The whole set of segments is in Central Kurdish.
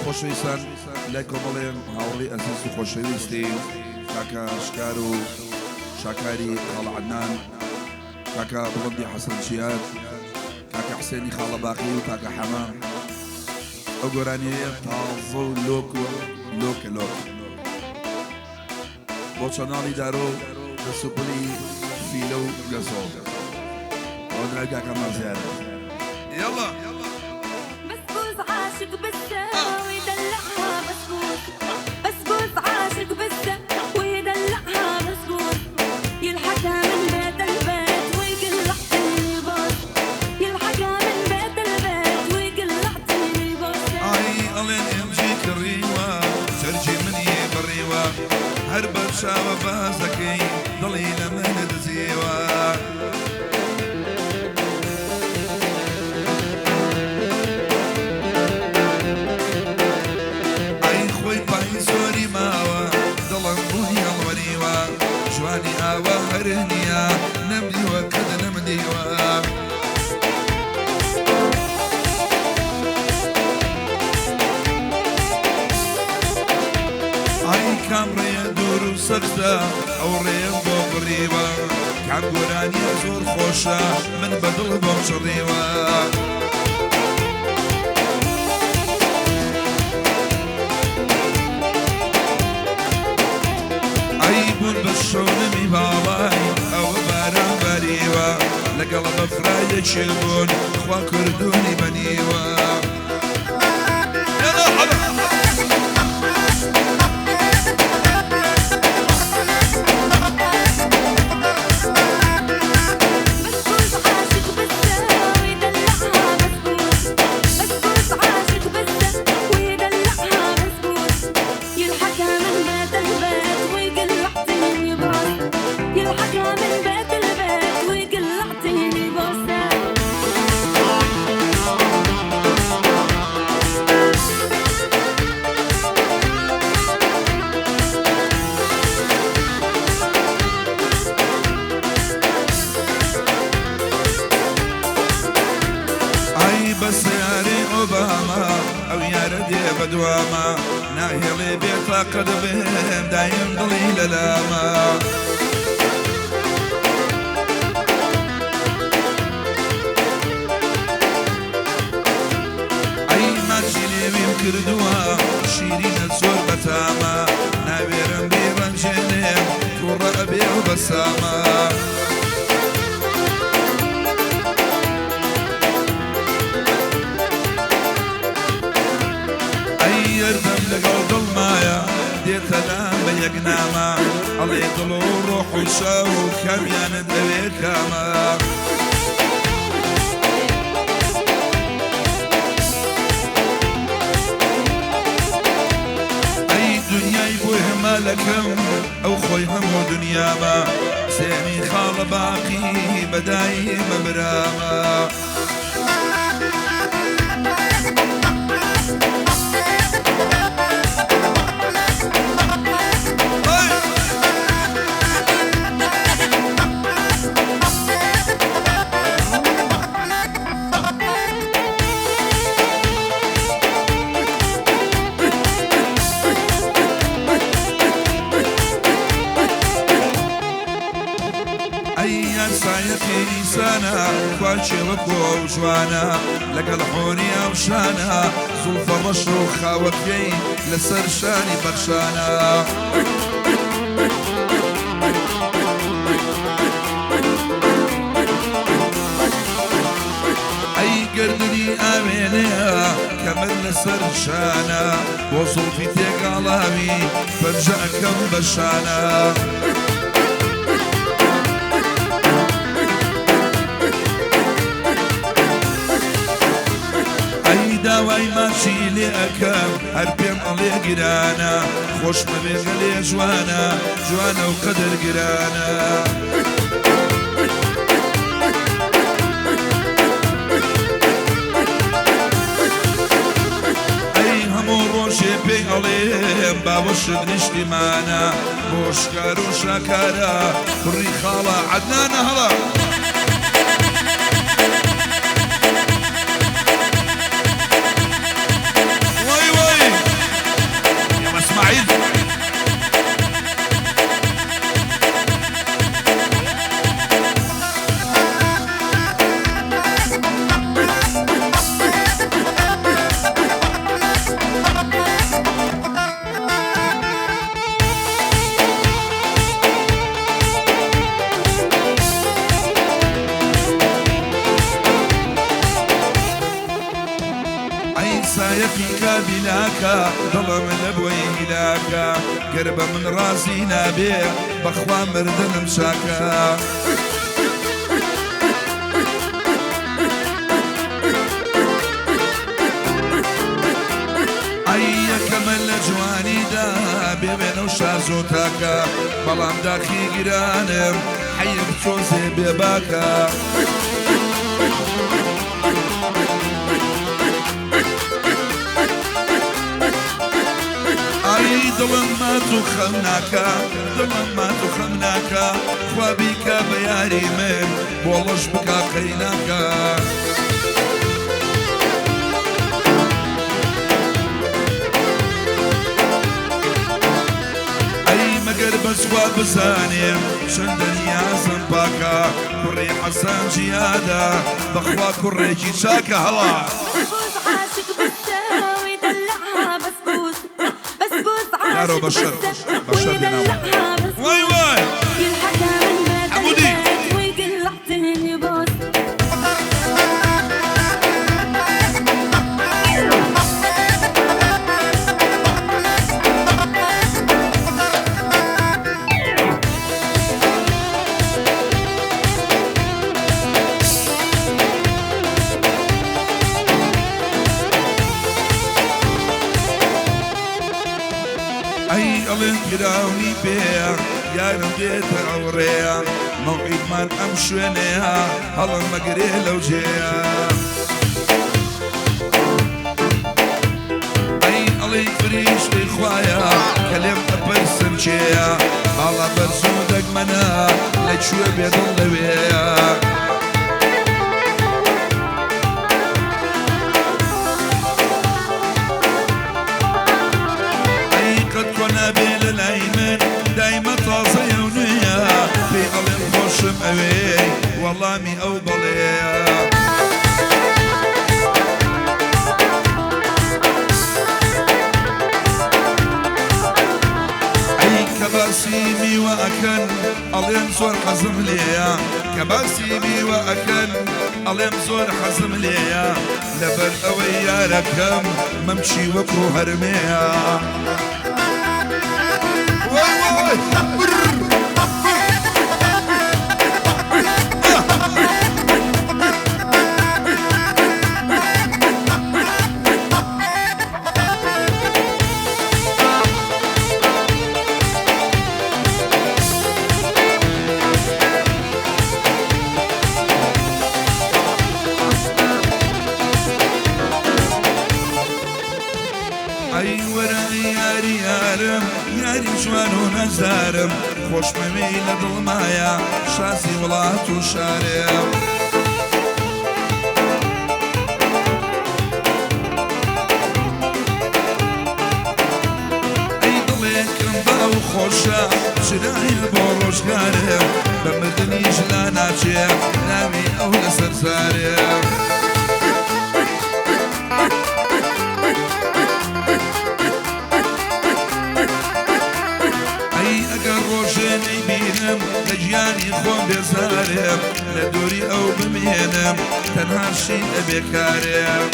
خۆشەویستان لای کۆمەڵێ هاوڕێی ئەزیز و خۆشەویستی کاکە شکار و شاکاری خاڵە عەدنان، کاکە بڵندی حەسەن چیار، کاکە حسێنی خاڵە باقی و کاکە حەمە. ئەو گۆرانیەیە تازە و لۆک و لۆکە لۆک بۆ چەناڵی دارۆ دەست و پلی فیلە و گەزۆ ئەوە درای کاکە مازیارە یەڵا. بسبوس عاشق بسة ويدلعها بسبوس، بسبوس عاشق بسة ويدلعها بسبوس، يلحقها من بيت البيت ويقول اعطيني بوس، يلحقها من بيت البيت ويقول اعطيني بوسة. ئای ئەڵێن ئێمجی کڕیوە جەرگی منی بڕیوە هەر بە چاوە بازەکەی دڵی لە من دزیوە. ئای خۆی پای زۆری ماوە دڵم بۆی هەڵوەریوە جوانی ئاوا هەر نییە نەمدیوە کەت نەمدیوە. ئای کام ڕێیە دوور و سەختە ئەو ڕێیەم بۆ بڕیوە کام گۆرانیە زۆر خۆشە من بە دڵ بۆم چڕیوە. ئەی بوون بە شەونمی باڵای ئەوە باران باریوە لەگەڵ بەفرا یەکێ بوون خوا کردوونی بەنیوە. یەڵا حەمە. بسبوس عاشق بسة ويدلعها بسبوس، بسبوس عاشق بسة ويدلعها بسبوس، يلحقها من بيت البيت ويقول اعطيني بوس، يلحقها من بيت البيت ويقول اعطيني بوسة. ئای بە سەیارەی ئۆباما ئەو یارە دێ بە دواما ناهێڵێ بێتاقەت بێم دایم دڵی لەلاما. ئەی ماچی لێویم کردووە شیرینە زۆر بەتامە ناوێرم بیڕەنجێنێم تووڕە ئەبێ و بەسامە. ئەی یەردەم لەگەڵ دڵمایە دێتە لام بە یەک نامە ئەڵێ دڵ و ڕۆح و شەو کامیانت ئەوێ کامە. ئەی دنیای بۆ هەمالەکەم ئەو خۆی هەموو دنیامە سێمی خاڵە باقی بەدایمە برامە. ئەی! ئەی یان سایەقی ئینسانە خوا کێوە کۆ و جوانە لەگەڵ حۆری ئاوشانە زوڵفە ڕەش و خاوەکەی لەسەر شانی بەخشانە. ئەی گەردنی ئاوێنەیە کەمەر لەسەر شانە بۆ زوڵفی تێکاڵاوی پەنجە ئەکەم بە شانە. ئەی داوای ماچی لێ ئەکەم هەر پێم ئەڵێ گرانە خۆشمە بێگە لێ جوانە جوانە و قەدر گرانە. ئەی هەموو ڕۆژێ پێی ئەڵێم باوەشت نیشتیمانە بۆ شکار و شاکارە کوڕی خاڵە عەدنانە هەڵە. وای وای. سایەقی کادیلاکە دڵم لە بۆی هیلاکە گەر بە من ڕازی نابێ بەخوا مردنم چاکە. ئەی یەکەمە لە جوانیدا بێ وێنە و شاز و تاکە بەڵام داخی گرانم حەیف تۆزێ بێباکە. ئای دڵم مات و خەم ناکا دڵم مات و خەم ناکا خوا بیکا بە یاری من بۆڵەش بکا قەیناکا. ئەی مەگەر بەس خوا بزانێ چەندە نیازم پاکە کوڕی حەسەن جیادە بەخوا کوڕێکی چاکە هەڵا. بسبوس عاشق بسة ويدلعها بسبوس بسبوس یارۆ عاشق بەشەر بسة بەشەر دێناوە. ويدلعها وای بسبوس وای يلحقها من بيت حەمودی. البيت ويقلعتهن يبوس. ئەی ئەڵێن گراونی پێیە یارم دێتە ئەوڕێیە مەوعیدمان ئەم شوێنەیە هەڵم مەگرێ لەو جێیە. ئەی ئەڵێی فریشتەی خوایە کە لێم ئەپرسم کێیە باڵا بەرز و دەگمەنە لەکوێ بێدڵ لەوێیە. ئەی قەت کۆ نابێ لە لای من دایمە تازەیە و نوێیە پێی ئەڵێم خۆشم ئەوێ وەڵامی ئەو بەڵێیە. ئەی کە باسی میوە ئەکەن ئەڵێم زۆر حەزم لێیە کە باسی میوە ئەکەن ئەڵێم زۆر حەزم لێیە لەبەر ئەوەی یارەکەم مەمچی وەکو هەرمەیە. وای وای ئەی وەرە یاری یارم یاری جوان و نەزارم خۆشمەوێی لە دڵمایە شازی وڵات و شارم. ئەی دڵێکم بە ئەو خۆشە چرایە بۆ ڕۆژگارم بە مردنیش لا ناچێ ناوی ئەو لەسەر زارم. ئەی ئەگەر ڕۆژێ نەیبینم لە گیانی خۆم بێزارم لە دووری ئەو بمێنم تەنها شین ئەبێ کارم.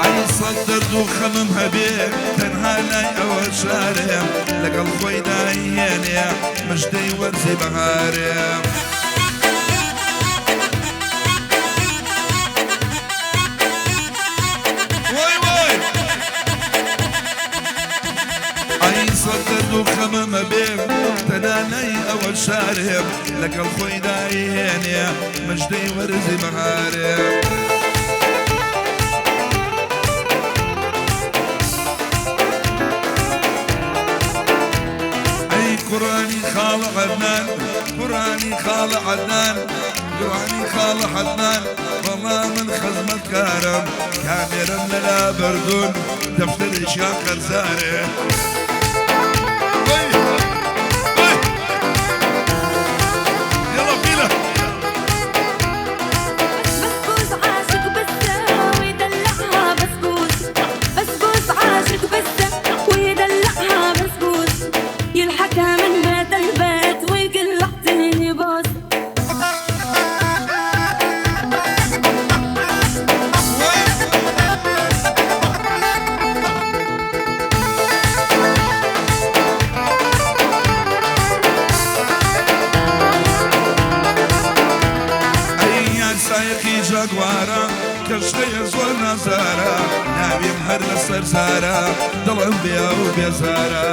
ئەی سەد دەرد و خەمم هەبێ تەنها لای ئەوە شارم لەگەڵ خۆی دایێنێ مژدەی وەرزی بەهارم. وای وای ئەی سەد دەرد و خەمم هەبێ تەنها لای ئەوە شارم لەگەڵ خۆی دایێنێ مژدەی وەرزی بەهارم. ئەی کوڕانی خاڵە عەدنان کوڕانی خاڵە عەدنان کوڕانی خاڵە عەدنان وەڵا من خزمەتکارم کامێرم لەلا بەردوون دەفتەرێکیان قەرزارێ. وای وای يلا فينا. بسبوس عاشق بسة ويدلعها بسبوس بسبوس عاشق بسة ويدلعها بسبوس يلحقها من بيت البيت ويقلعتهن يبوس. جاگوارە کەشتەیە زۆر نازارە ناویم هەر لەسەر زارە دڵم بێ و بێزارە.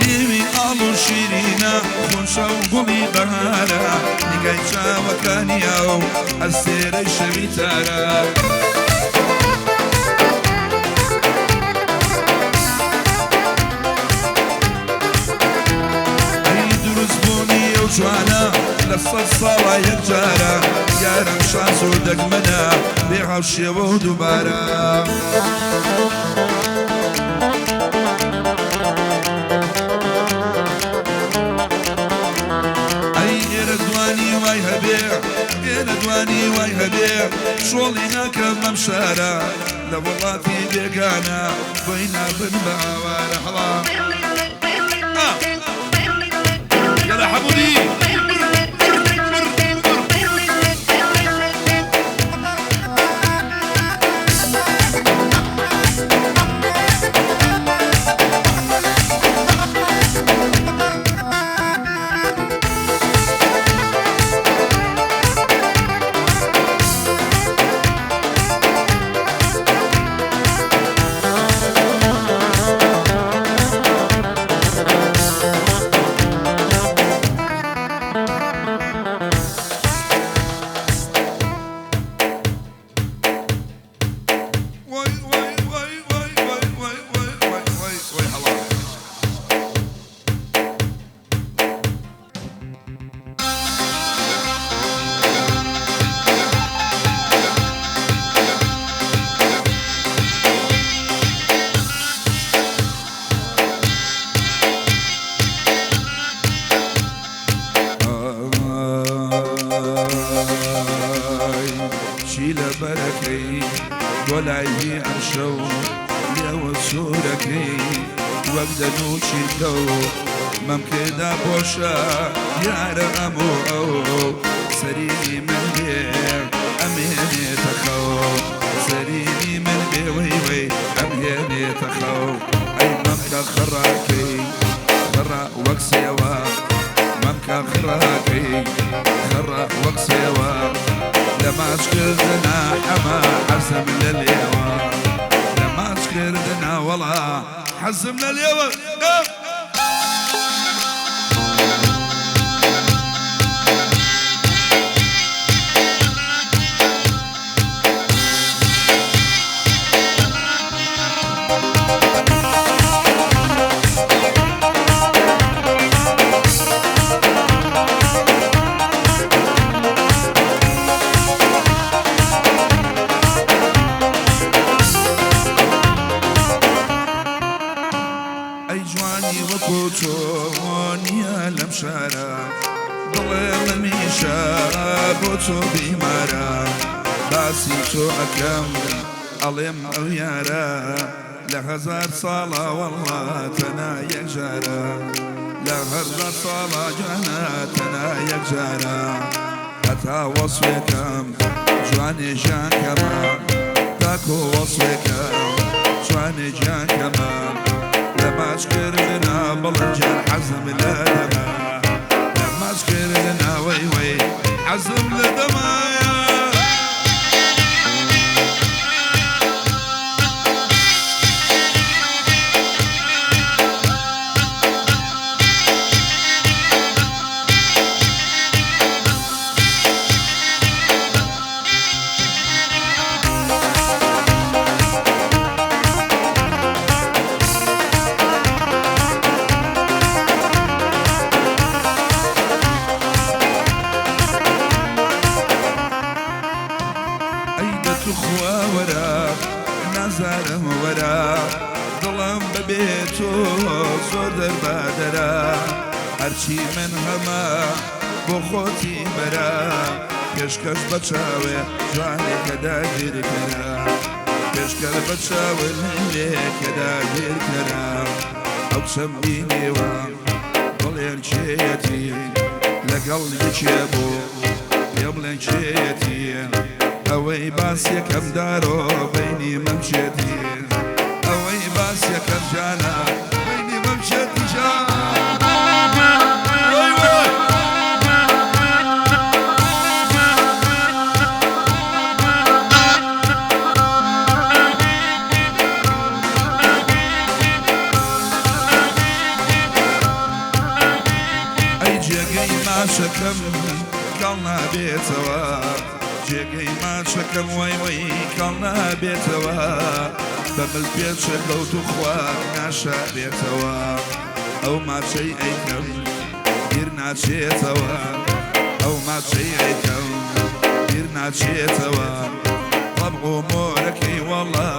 لیوی ئاڵ و شیرینە خونچە و گوڵی بەهارە نیگای چاوەکانی ئەو ئەستێرەی شەوی تارە. ئەی دروست بوونی ئەو جوانە لە 100 ساڵە یەک جارە یارم شانس و دەگمەنە بێ هاوشێوە و دووبارە. ئەی ئێرە دوانی وای هەبێ ئێرە دوانی وای هەبێ شۆڵی ناکەم ئەم شارە لە وڵاتی بێگانە بۆی نابن بە ئاوارە. هەڵا يلا حمودي. وای وای وای وای وای وای وای وای وای وای هەڵا. ئای چی لە بەرەکەی گۆلایی ئەمشەو لێوە سوورەکەی وەک دەنووچی کەو مەمکێدا بۆشە یارە ئەم و ئەو سەرینی من بێ ئەمهێنێتە خەو سەرینی من بێ وەی وەی ئەمهێنێتە خەو. ئەی مەمکە خڕاکەی خڕا وەک سێوە مەمکە خڕاکەی خڕا وەک سێوە لە ماچکردنا حەمە حەزم لە لێوە لە ماچکردنا وەڵا حەزم لە لێوە. ئەی جوانی وەکو تۆ نییە لەم شارە دڵێم هەمیشە بۆ تۆ بیمارە باسی تۆ ئەکەم ئەڵێم ئەو یارە لە 1000 ساڵە وەڵا تەنا یەک جارە لە 1000 ساڵە جانە تەنا یەک جارە هەتا وەسوێکەم جوانێ ژیان کەمە تاکۆ وەسوێکەم جوانێ ژیان کەمە لە ماچکردنا بڵنجان حەزم لە دەمە لە ماچکردنا وەی وەی حەزم لە دەمایە. ئەی دە توخوا وەرە نازارم وەرە دڵم بەبێ تۆ زۆر دەربادەرە هەرچی من هەمە بۆ خۆتی بەرە پێشکەش بە چاوێ جوانێکە داگیرکەرە پێشکەر بە چاوێ لێکە داگیرکەرە ئەو کچەم بینیوە بڵێن کێیەتی لەگەڵ یەکێ بوو پێ بڵێن کێیەتی ئەوەی باس یەکەم دارۆ بینی مەمشێتی ئەوەی باس یەکەم جانە بینی مەمشێتی. نابێتەوە جێگەی ماچەکەم وەی وەی کاڵ نابێتەوە بە مل پێچەکەو توخوا ناشارێتەوە ئەو ماچەی ئەیکەم بیر ناچێتەوە ئەو ماچەی ئەیکەم بیر ناچێتەوە طبع و مۆرەکەی وەڵا.